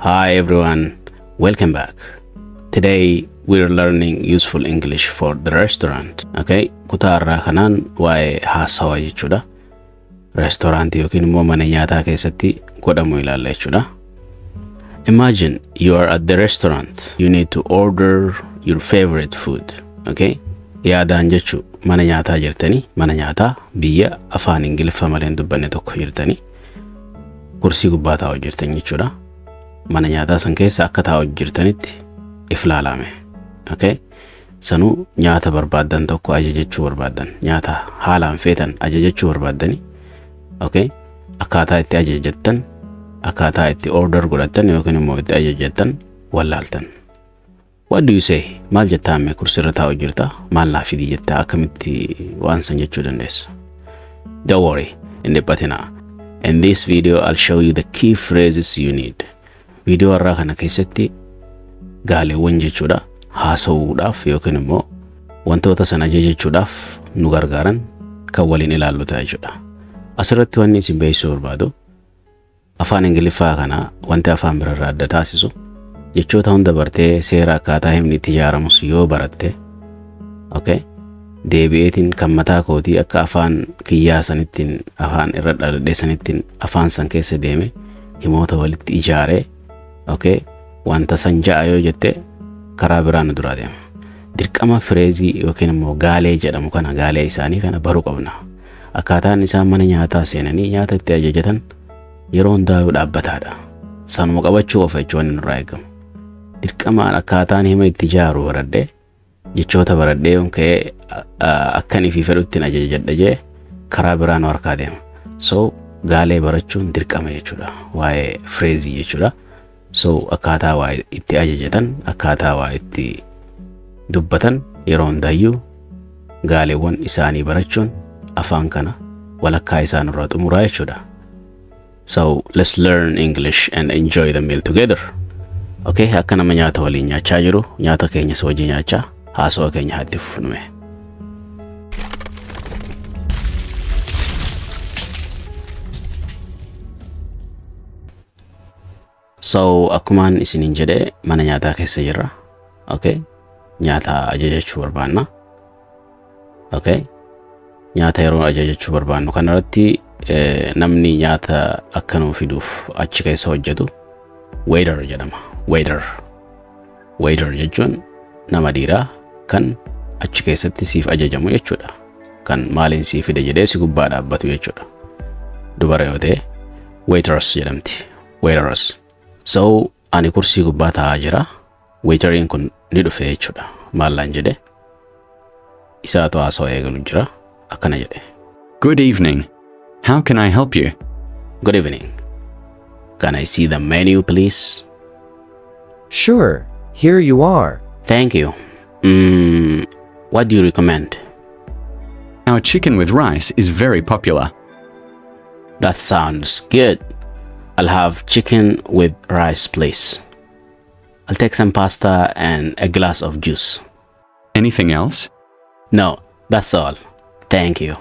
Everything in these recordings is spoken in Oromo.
Hi everyone, welcome back. Today we're learning useful English for the restaurant. Okay, kutaa irraa kanaan waa'ee haasawaa jechuudha. Restaurant yookiin immoo mana nyaataa keessatti godhamu ilaalla jechuudha. Imagine you are at the restaurant. You need to order your favorite food. Okay? Yaadaan jechuu mana nyaataa jirtanii, mana nyaataa biyya afaan Ingiliffaa malee hin dubbanne tokko jirtanii, kursii gubbaa taa'u jirtan jechuudha. Mana nyaataa san keessa akka taa'u jirtanitti if laalame. Okay? Sanuu nyaata barbaaddan tokko ajajachuu barbaaddan, nyaata haalaan feetan ajajachuu barbaaddani. Okay? Akkaataa itti ajajattan, akkaataa itti order godhattan yookiin immoo itti ajajattan wallaaltan. What do you say? Maal jettaa ammee kursiirra taa'u jirta? Maal naa fidii jettaa? Akkamitti waan san jechuu dandeessa? Don't worry, hin dhiphatinaa. In this video, I'll show you the key phrases you need. Viidiyoo har'aa kana keessatti gaaleewwan jechuudha haasa'uudhaaf yookiin immoo wantoota sana ajajachuudhaaf nu gargaaran kan waliin ilaallu ta'a jechuudha. Asirratti wanni isin beeksisuu barbaadu afaan Ingiliffaa kana wanti afaan birarraa adda taasisu jechoota hunda bartee seera akkaataa himni itti ijaaramus yoo baratte, okay, deebi'eetiin kan mataa kootii akka afaan kiyyaa sanittiin afaan irra dhaladhee sanittiin afaan san keessa deeme himoota walitti ijaaree, okay, wanta san ja'a yoo jette karaa biraa nu duraa deema. Dirqama fireezii yookiin immoo gaalee jedhamu kana gaalee isaanii kana baruu qabna. Akkaataan isaan mana nyaataa seenanii nyaata itti ajajatan yeroo hundaa'uu dhaabbataadha. Sanuma qabachuu qofa jechuun wanni nurraa eegamu. Dirqamaan akkaataan hima itti ijaaru baradhee jechoota baradhee yoon ka'ee akkan ifii fedhutti ajajadha jee karaa biraa nu harkaa deema. So gaalee barachuun dirqama jechuudha. Waa'ee fireezii jechuudha. So akkaataa waa itti ajajatan, akkaataa waa itti dubbatan yeroo hundaayyuu gaaleewwan isaanii barachuun afaan kana walakkaa isaan irraa xumuraa jechuudha. So let's learn English and enjoy the meal together. Okay, akka nama nyaata waliin nyaachaa jiru, nyaata keenyas wajjin nyaachaa haasawa keenya haa itti fufnume. So akkumaan isiniin jedhee mana nyaataa keessa jirra. Okay, nyaata ajajachuu barbaanna. Okay, nyaata yeroo ajajachuu barbaannu kanarratti namni nyaata akka nuu fiduuf achi keessa hojjetu waiter jedhama. Waiter. Waiter jechuun nama dhiiraa kan achi keessatti siif ajajamu jechuudha. Kan maaliin siif fide jedhee si gubbaa dhaabbatu jechuudha. Dubara yoo ta'e waitress jedhamti. Waitress. So ani kursii gubbaa taa'aa jira. Waiteriin kun ni dhufe jechuudha. Maallaan jedhe isaatu haasawaa eegalu jira. Akkana jedhe. Good evening. How can I help you? Good evening. Can I see the menu, please? Sure, here you are. Thank you. What do you recommend? Our chicken with rice is very popular. That sounds good. I'll have chicken with rice, please. I'll take some pasta and a glass of juice. Anything else? No, that's all. Thank you.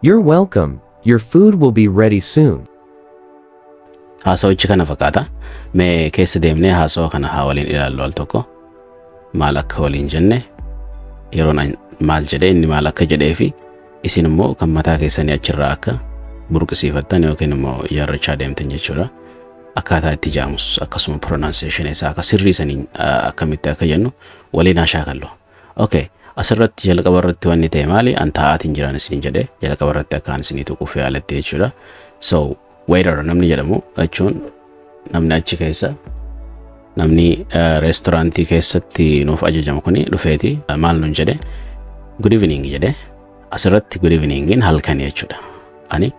You're welcome. Your food will be ready soon. Haasawichi kana fakkaata. Mee keessa deemnee haasawa kana haa waliin ilaallu al tokko. Maal akka waliin jenne yeroon maal jedhee inni maal akka jedhee fi isin immoo kan mataa keessanii achirraa akka burqisiifattan yookiin immoo ijaarrachaa deemtan jechuudha. Akkaataa itti ijaamus akkasuma pronunciation isaa akka sirrii saniin akkamitti akka jennu waliin haa shaakallu. Okay, asirratti jalqaba irratti wanni ta'e maali? An taa'aatiin jiran isin jedhee jalqaba irratti akkaan isinii tuquuf yaalatte jechuudha. So waiter namni jedhamu jechuun namni achi keessa namni reestooraantii keessatti nuuf ajajamu kuni dhufeeti maal nuun jedhe good evening jedhe. Asirratti good eveningin halkanii jechuudha. Ani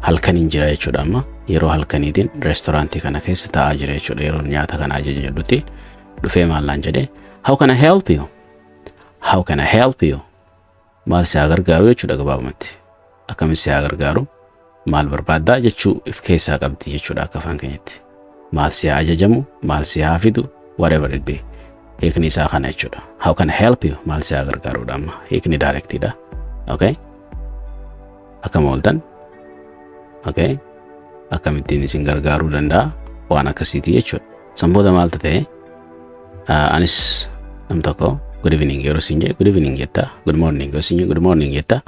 halkaniin jira jechuudha amma yeroo halkaniitiin reestooraantii kana keessa taa'aa jira jechuudha. Yeroo nyaata kana ajaja jedhutti dhufee maal naan jedhe how can I help you? How can I help you? Maal si haa gargaaru jechuudha gabaabumatti. Akkamitti si haa gargaaru? Maal barbaaddaa jechuu if keessaa qabdi jechuudha akka afaan keenyatti. Maal si haa ajajamu? Maal si haa fidu? Whatever it be. Hiikni isaa kana jechuudha. How can I help you? Maal si haa gargaaruudha amma. Hiikni directiidha. Okay? Akkam ooltan? Okay? Akkamittiin isin gargaaruu danda'a? Waan akkasiiti jechuudha. San booda maaltu ta'e? Anis nam tokko "Good evening" yeroo siin jedhe, "Good evening" jetta. "Good morning" yeroo siin jedhe, "Good morning" jetta.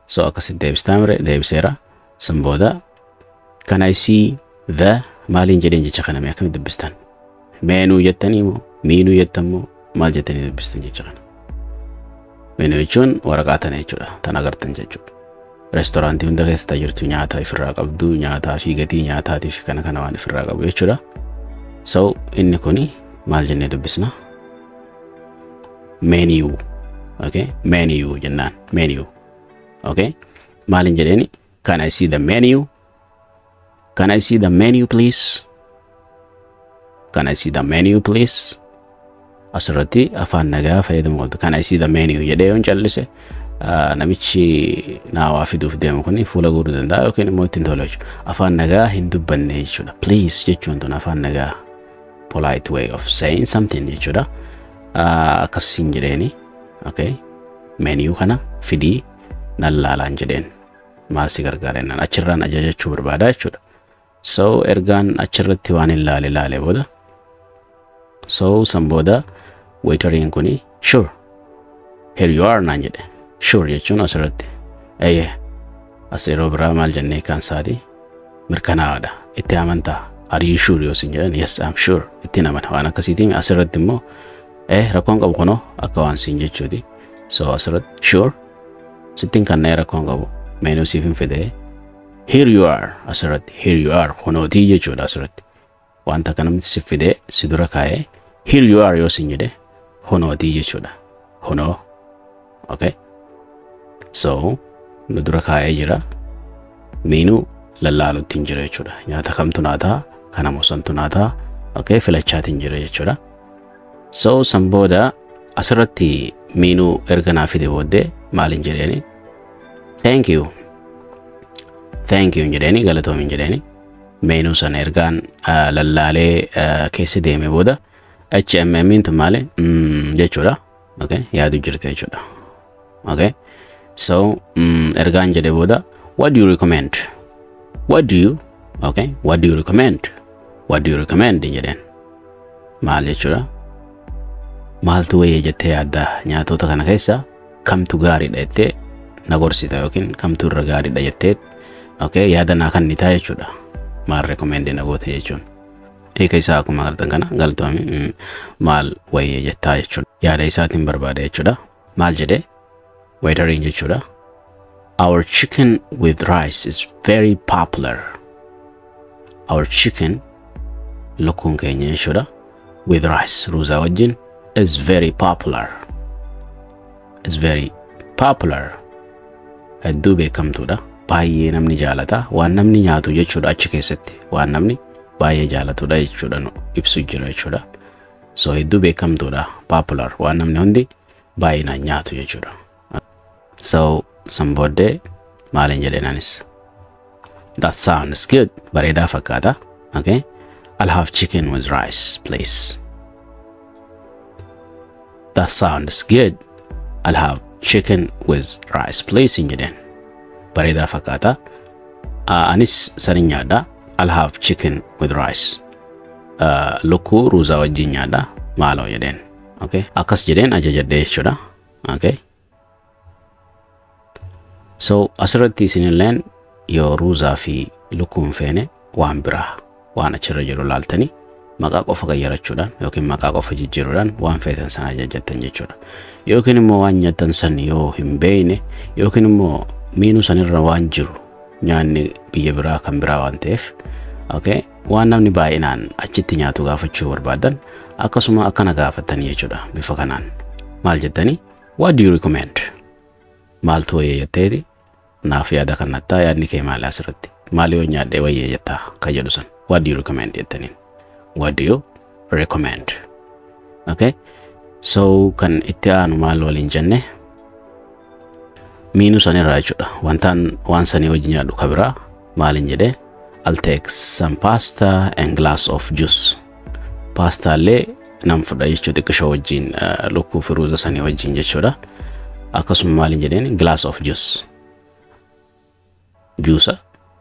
So akkasitti deebistaa mire? Deebiseera. San booda "Can I see the" maaliin jedheen? Jecha kana mee akkamitti dubbistan? Menu jettanii moo miinuu jettan moo maal jettanii dubbistan jecha kana? Menu jechuun waraqaa tana jechuudha. Tan agartan jechuudha. Reestooraantii hunda keessa jirtu, nyaata ifirraa qabdu, nyaataa fi gatii nyaataatii fi kana kana waan ifirraa qabu jechuudha. So inni kuni maal jennee dubbisna? Menu. Okay? Menu jennaan. Menu. Okay? Maalin jedheeni? "Can I see the menu? Can I see the menu, please? Can I see the menu, please?" Asirratti afaan nagaa fayyadamuu qabdu. "Can I see the menu" jedhee yoon callise, namichi naawaa fiduuf deemu kun fuula guuruu danda'a yookiin immoo ittiin tolu jechuudha. Afaan nagaa hin dubbanne jechuudha. "Please" jechuun tun afaan nagaa, polite way of saying something jechuudha. Akkasiin jedheeni. Okay. Menu kana fidii nan laalaan jedheen. Maal si gargaara jennaan achirraan ajajachuu barbaada jechuudha. So ergaan achirratti waan hin laale laale booda, so san booda waiteriin kuni "Sure, here you are" naan jedhe. "Sure" jechuun asirratti eeyyee, as yeroo biraa maal jennee kan isaati mirkanaa'aadha, itti amantaa. "Are you sure?" yoo sin jedhan, "Yes, I'm sure," ittiin amana waan akkasiitiin. Asirratti immoo rakkoon qabu, kunoo akka waan siin jechuuti. So asirratti "Sure" sittiin kanneen rakkoon qabu, menu siif hin fide, "Here you are." Asirratti "Here you are," kunootii jechuudha. Asirratti wanta akka namni si fide si dura kaa'ee "Here you are" yoo sin jedhe, kunootii jechuudha, kunoo. Okay, so nu dura kaa'ee jira, menu lallaalutti hin jira jechuudha. Nyaata kamtu naataa, kana mosantu naataa, okay, filachaatiin jira jechuudha. So san booda asirratti menu erga naa fide booddee maaliin jedheeni? "Thank you, thank you" jedheeni, galatoomin jedheeni. Menu sana ergaan lallaalee keessa deeme booda HMM tun maali jechuudha. Okay, yaadu jirti jechuudha. Okay, so ergaan jedhe booda "What do you recommend? What do you, okay, what do you recommend? What do you recommend?" jedheen. Maal jechuudha? Maaltu wayya jettee yaadda? Nyaatota kana keessa kamtu gaariidha jettee na gorsita yookiin kamtu irra gaariidha jettee, okay, yaada naa kennitaa jechuudha. Maal recommend na goote jechuun. Hiika isaa akkuma agartan kana, galtoomii, maal wayya jettaa jechuudha. Yaada isaatiin barbaada jechuudha. Maal jedhee waiteriin jechuudha? "Our chicken with rice is very popular." Our chicken, lukkuun keenya jechuudha. "With rice," ruuzaa wajjin, "is very popular." "Is very popular." Hedduu beekamtuudha. Baay'ee namni jaalata. Waan namni nyaatu jechuudha achi keessatti. Waan namni baay'ee jaalatudha jechuudha nu ibsu jira jechuudha. So hedduu beekamtuudha. Popular, waan namni hundi baay'inaan nyaatu jechuudha. So san booddee maaliin jedheen anis? "That sounds good." Bareedaa fakkaata. Okay. "I'll have chicken with rice, please." "That sounds good. I'll have chicken with rice, please" hin jedheen. Bareedaa fakkaata. Anis sanin nyaadha. "I'll have chicken with rice." Lukkuu ruuzaa wajjin nyaadha. Maaloo jedheen. Okay. Akkas jedheen ajajadhee jechuudha. Okay. So asirratti isinilleen yoo ruuzaa fi lukkuun feene, waan biraa waan achirra jiru laaltanii maqaa qofa qayyarachuudhaan yookiin maqaa qofa jijjiiruudhaan waan feetan sana ajajattan jechuudha. Yookiin immoo waan nyaattan san yoo hin beekne yookiin immoo menu sanirra waan jiru nyaanni biyya biraa kan biraa waan ta'eef, okay, waan namni baay'inaan achitti nyaatu gaafachuu barbaadan, akkasuma akkana gaafattanii jechuudha bifa kanaan. Maal jettanii? "What do you recommend?" Maaltu wayya jetteeti naaf yaada kannattaa? Yaadni kee maali asirratti? Maal yoo nyaadhee wayya jettaa ka jedhu san "What do you recommend?" jettaniin. "What do you recommend?" Okay, so kan itti aanu maal waliin jenne? Menu sanirraa jechuudha. Wantaan waan sanii wajjin nyaadhu ka biraa maalin jedhee? "I'll take some pasta and glass of juice." Paastaallee nan fudha jechuu xiqqishoo wajjin, lukkuu fi ruuza sanii wajjin jechuudha. Akkasuma maalin jedheen? "Glass of juice," juusa,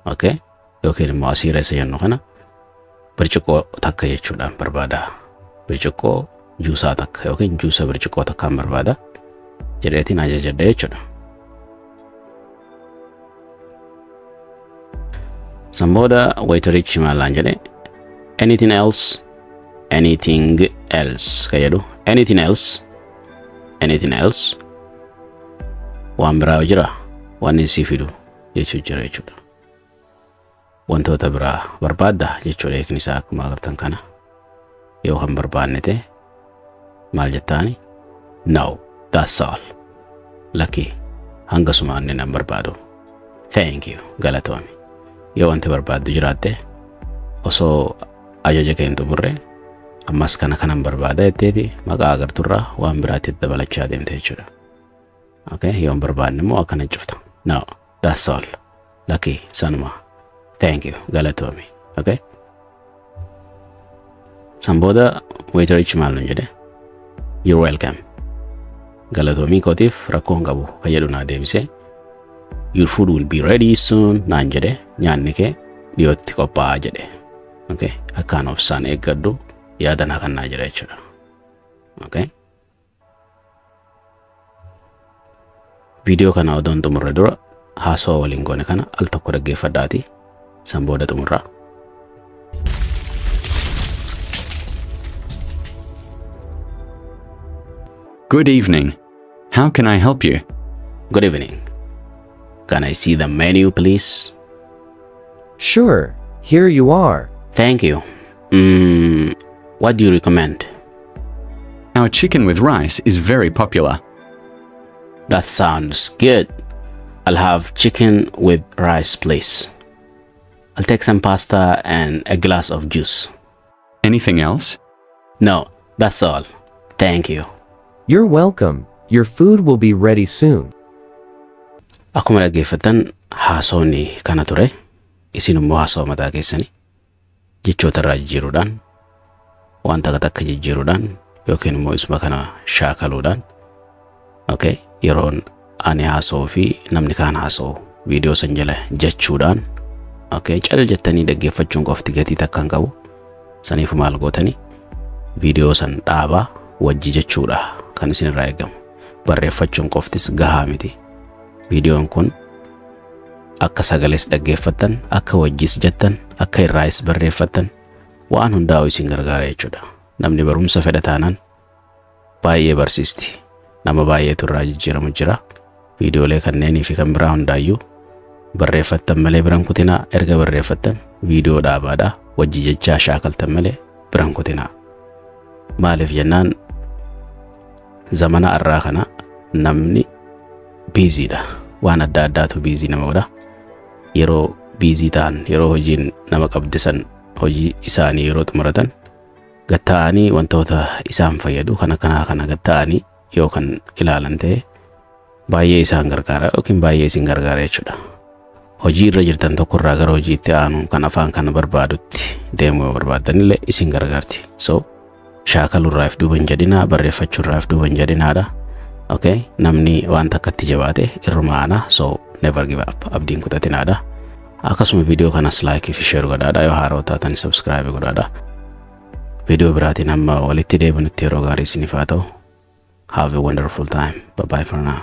okay, yookiin immoo asiira isa jennu kana. Birciqoo takka jechuudhaan barbaada. Birciqoo juusaa takka yookiin juusa birciqoo takkaan barbaada jedheetiin ajajadha jechuudha. San booda waiterichi maalaan jedhe, "Anything else?" "Anything else" ka jedhu, "Anything else?" "Anything else?" Waan biraa jira, waan inni sii fidu jechuu jira jechuudha. Wantoota biraa barbaadda jechuudha hiikni isaa akkuma agartan kana. Yoo kan barbaanne ta'e maal jettaani? "No, that's all." Lakki, hangasuma inni nan barbaadu. "Thank you." Galatoomi. Yoo wanti barbaaddu jiraatte, osoo ajaja kee hin xumurre, ammas kana kanan barbaada jetteeti maqaa agarturraa waan biraatti dabalachaa deemte jechuudha. Okay, yoo hin barbaanne immoo akkana cufta. "No, that's all." Lakki, sanuma. "Thank you." Galatoomi. Okay. San booda waiterichi maal nun jedhe? "You're welcome." Galatoomii kootiif rakkoo hin qabu ka jedhu naa deebise. "Your food will be ready soon" naan jedhe. Nyaanni kee dhiyootti qophaa'aa jedhe. Okay. Akkaan obsaan eeggadhu yaada naa kannaa jira jechuudha. Okay. Viidiyoo kana odoon xumurre dura haasawaa waliin goone kana al tokko dhaggeeffadhaati san booda xumurraa. Good evening. How can I help you? Good evening. Can I see the menu, please? Sure, here you are. Thank you. What do you recommend? Our chicken with rice is very popular. That sounds good. I'll have chicken with rice, please. I'll take some pasta and a glass of juice. Anything else? No, that's all. Thank you. You're welcome. Your food will be ready soon. Akkuma dhaggeeffattan haasawni kana ture. Isin immoo haasawa mataa keessanii jechoota irraa jijjiiruudhaan, waan takka takka jijjiiruudhaan, yookiin immoo isuma kana shaakaluudhaan, okay, yeroon ani haasa'uu fi namni kaan haasa'u viidiyoo san jala jechuudhaan, okay, cal jettanii dhaggeeffachuun qofti gatii takka hin qabu. Saniif maal gootanii? Viidiyoo san dhaabaa wajji jechuudha kan isin irraa eegamu. Barreeffachuun qoftis gahaa miti. Viidiyoon kun akka sagalees dhaggeeffattan, akka wajjis jettan, akka irraayis barreeffattan, waan hundaa'u isin gargaara jechuudha. Namni barumsa fedha taanaan baay'ee barsiisti. Nama baay'eetu irraa jijjiiramu jira. Viidiyoolee kanneenii fi kan biraa hundaayyuu barreeffattan malee biran kutinaa. Erga barreeffattan viidiyoo dhaabaadhaa wajji jechaa shaakaltan malee biran kutinaa. Maaliif jennaan, zamana har'aa kana namni busydha. Waan adda addaatu busy nama godha. Yeroo busy ta'an, yeroo hojiin nama qabdisan, hojii isaanii yeroo xumuratan gatta'anii wantoota isaan fayyadu kan akkanaa kana gatta'anii yoo kan ilaalan ta'e baay'ee isaan gargaara yookiin baay'ee isin gargaara jechuudha. Hojii irra jirtan tokkorraa gara hojii itti aanu kan afaan kana barbaadutti deemuu yoo barbaaddan illee isin gargaarti. So shaakalurraa if duuba hin jedhinaa, barreeffachuurraa if duuba hin jedhinaadha. Okay, namni waan takkatti jabaate irruma aana. So never give up, abdiin kutatinaadha. Akkasuma viidiyoo kanas like fi share godhaadha. Yoo haaraa taatan subscribe godhaadha. Viidiyoo biraatiin hamma walitti deebinutti yeroo gaarii isiniif haa ta'u. Have a wonderful time. Bye bye for now.